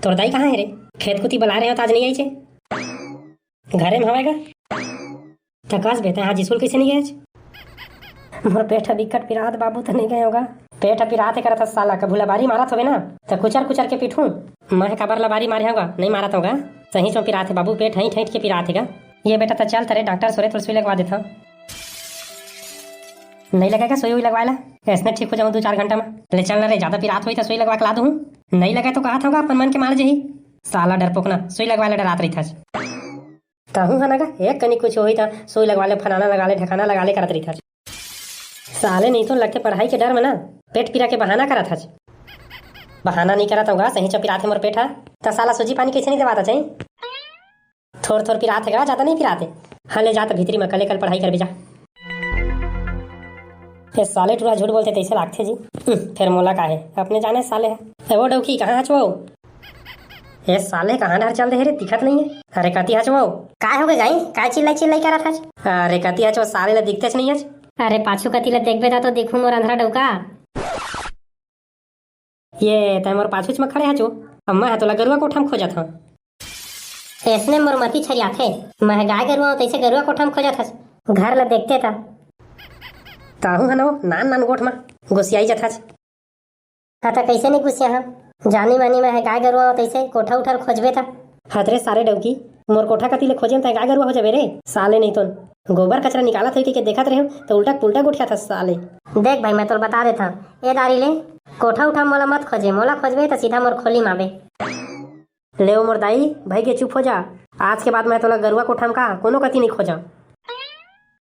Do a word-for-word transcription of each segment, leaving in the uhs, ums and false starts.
तोर दाई कहाँ हे रे? खेत कुती बला रहे हो त आज नहीं आइचे। घरे में हवय गा। त कस बे, तैं आज स्कूल कइसे नहीं गए? मोर पेट ह बिकट पिरात बाबू, त नहीं गए होगा। पेट ह पिरात हे करत हस साला, कभू लबारी मारत होबे ना, त कुचर कुचर के पीठू। मैं ह काबर लबारी मारे होगा, नहीं मारत होगा। सही चो पिरात हे बाबू, पेट हईट हईट के पिरात हे गा। ये बेटा, त चल तरे डॉक्टर सोरे तोर सुई लगवा देथव। नहीं लगेगा सुई उई लगवाए ला, ऐसने ठीक हो जाऊं दो चार घंटा में। ले चल ना रे, ज्यादा पिरात होई त सुई लगवा के ला दूं। नहीं लगे तो कहत होगा अपन मन के मार जही। साला डरपोक ना, सुई लगवाए ला डरात रहिथस। तहूं ह ना गा, एक कनी कुछ होई त सुई लगवा ले, फलाना लगा ले, ढकाना लगा ले करत रहिथस। साले नहीं तो लगथे पढ़ाई के डर में ना, पेट पीरा के बहाना करत हस। बहाना नहीं करत होगा, सही चो पिरात हे मोर पेट ह। त साला सूजी पानी कइसे नहीं देवात हस? थोर थोर पिरात हे गा, ज्यादा नहीं पिरात हे। हाँ, ले जा त भीतरी में, कले कल पढ़ाई करबे जा। ये साले टूरा झूठ बोलथे तइसे लागथे जी। उह, फेर मोला का हे, अपने जाने साले हे। ए वो डौकी, कहाँ हच वो? ए साले, कहाँ डहर चल दे हे रे, दिखत नहीं हे। अरे कति हच वो? काय हो गे गाई? काय चिल्लाई चिल्लाई करत हच? अरे कति हच वो, साले ला दिखतेच नहीं हच। अरे पाछू कति ला देखबे ता तो दिखू मोर अंधरा डौका। ये तैं मोर पाछूच म खड़े हच वो, अम्मा ह तोला गरुआ कोठा म खोजत हव। ऐसने मोर मती छरियाथे, मैं ह गाय गरुआ हूँ तइसे गरुआ कोठा म खोजत हच। घर ला देखते ता। ताहू ह न वो नान नान गोठ म गोसियाई जथच। हाँ त कइसे नहीं गुसिया हव? जानी मानी मैं ह गाय गरुआ हूँ तइसे कोठा उठा ल खोजबे ता। हत रे सारे डौकी, मोर कोठा कति ले खोजेम तैं गाय गरुआ हो जाबे रे। साले नहीं तोन गोबर कचरा निकालत होई के देखत रहेव त उल्टा पुल्टा गोठियाथस साले। देख भाई, मैं तोला बता देथव, ए दारी ले कोठा उठा मोला मत खोजे, मोला खोजबे त सीधा मोर खोली म आबे। ले ओ मोर दाई, भई गे चुप हो जा। आज के बाद मैं तोला गरुआ कोठा म का कोनो कति नहीं खोजंव।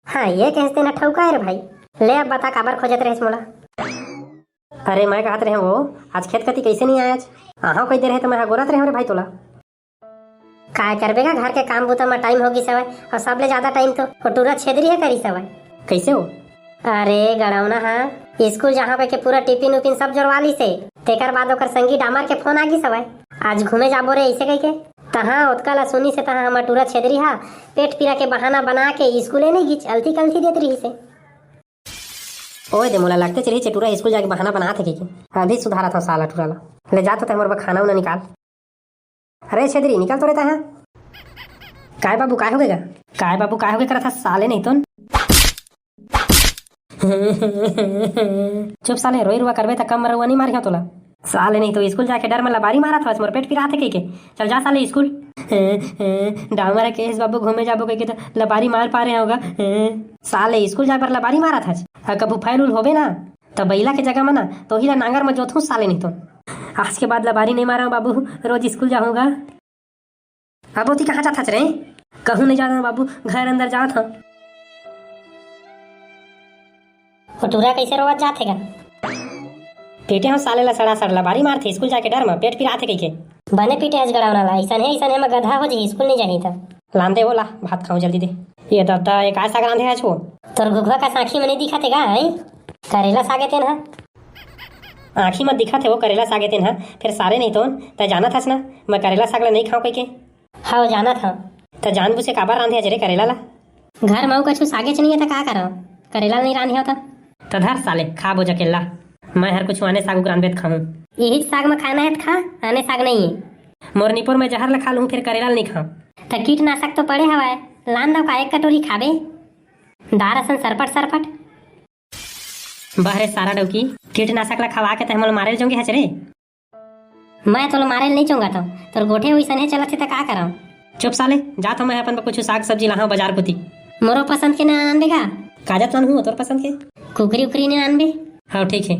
हाँ, ये कहते ना ठौका है रे भाई। ले अब बता काबर खोजत रहेस मोला? अरे मैं कहत रहेंव वो, आज खेत कति कइसे नहीं आयच? आहव कहि दे रहे त मैं ह गोरत रहेंव रे भाई तोला। काय करबे गा, घर के काम बूता म टाइम हो गिस हवय, अउ सबले ज्यादा टाइम तो वो टूरा छेदरी ह करिस हवय। कइसे वो? अरे गड़ौना हा, स्कूल जाहूं कहिके पूरा टिफिन उफिन सब जोरवा लिस हे। तेकर बाद ओकर संगी डामर के फोन आ गिस हवय, आज घूमे जाबो रे अइसे कहिके। तहां ओतका ला सुनिस हे तहां हमर टूरा छेदरी हा पेट पीरा के बहाना बना के स्कूले नहीं गिस, अलती कलती देत रिहिस हे। ओए दे, मोला लगतेच रिहिस हे टूरा स्कूल जाके बहाना बनात हे कहिके। अभी सुधारत हंव साला टूरा ला। ले जा तो तैं मोर बर खाना उना निकाल। अरे छेदरी, निकल तो रे तैं हा। काय बाबू, काय हो गे गा? काय बाबू, काय हो गे करत हस साले नहीं तोन? चुप साले, रोई रुआ करबे त कम रउआ नहीं मारिहंव तोला। साले नहीं तो स्कूल जाके डर म लबारी मारत हवस, मोर पेट पिरात हे कहिके। चल जा साले स्कूल। डामर के केस बाबू घूमे जाबो कहिके त लबारी मार पारे होगा। साले स्कूल जाए बर लबारी मारत हस, अउ कभू फैल उल होबे ना त बइला के जगह म ना तोही ला नांगर म जोतहूं साले नहीं तो। आज के बाद लबारी नहीं मारंव बाबू, रोज स्कूल जाहूं गा। अब ओती कहाँ जात हच रे? कहूँ नहीं जात हंव बाबू, घर अंदर जात हंव। वो टूरा कइसे रोवत जात हे गा? पीटे हंव साले ला सड़ा सड़, लबारी मारथे स्कूल जाके डर म, पेट पिरात हे कहिके। बने पीटे हस गड़ौना ला, अइसन हे, अइसन हे म गधा हो जाही, स्कूल नहीं जाही त। लान दे वो ला, भात खाहूं जल्दी दे। ये ददा, ये काय साग रांधे हच वो? तोर घुघुआ कस आँखी म नहीं दिखत हे गा, हैं? करेला साग ए तेन ह। आँखी म दिखत हे वो करेला साग ए तेन ह, फेर सारे नहीं तोन, तैं जानत हस ना, मैं करेला साग ला नहीं खांव कहिके। हव, जानत हंव। त जानबूझ के काबर रांधे हच रे करेला ला? घर म अउ कछु सागेच नहीं हे त का करंव? करेला नहीं रांधे हंव त। त धर साले, खा बोज अकेल्ला। मैं हर कुछु आने साग उग रांधबे त खाहूं। इहीच साग म खाना हे त खा, आने साग नहीं हे। मोर निपोर मैं जहर ला खा लूहूं, फेर करेला ला नहीं खांव। त कीटनाशक तो पड़े हवय, लान दव का एक कटोरी खाबे? दार असन सरपट सरपट। बह रे सारा डौकी, कीटनाशक ला खवा के तैं मोला मारे ल जोंगे हच रे? मैं तोला मारे ल नहीं चोंगत हंव, तोर गोठे वइसने चलत हे त का करंव? चुप साले, जात हंव मैं अपन बर कुछु साग सब्जी लाहंव बाजार कोती। मोरो पसंद के न आनबे गा? काजत लानहूं तोर पसंद के। कुकरी उकरी न आनबे? हाँ ठीक हे।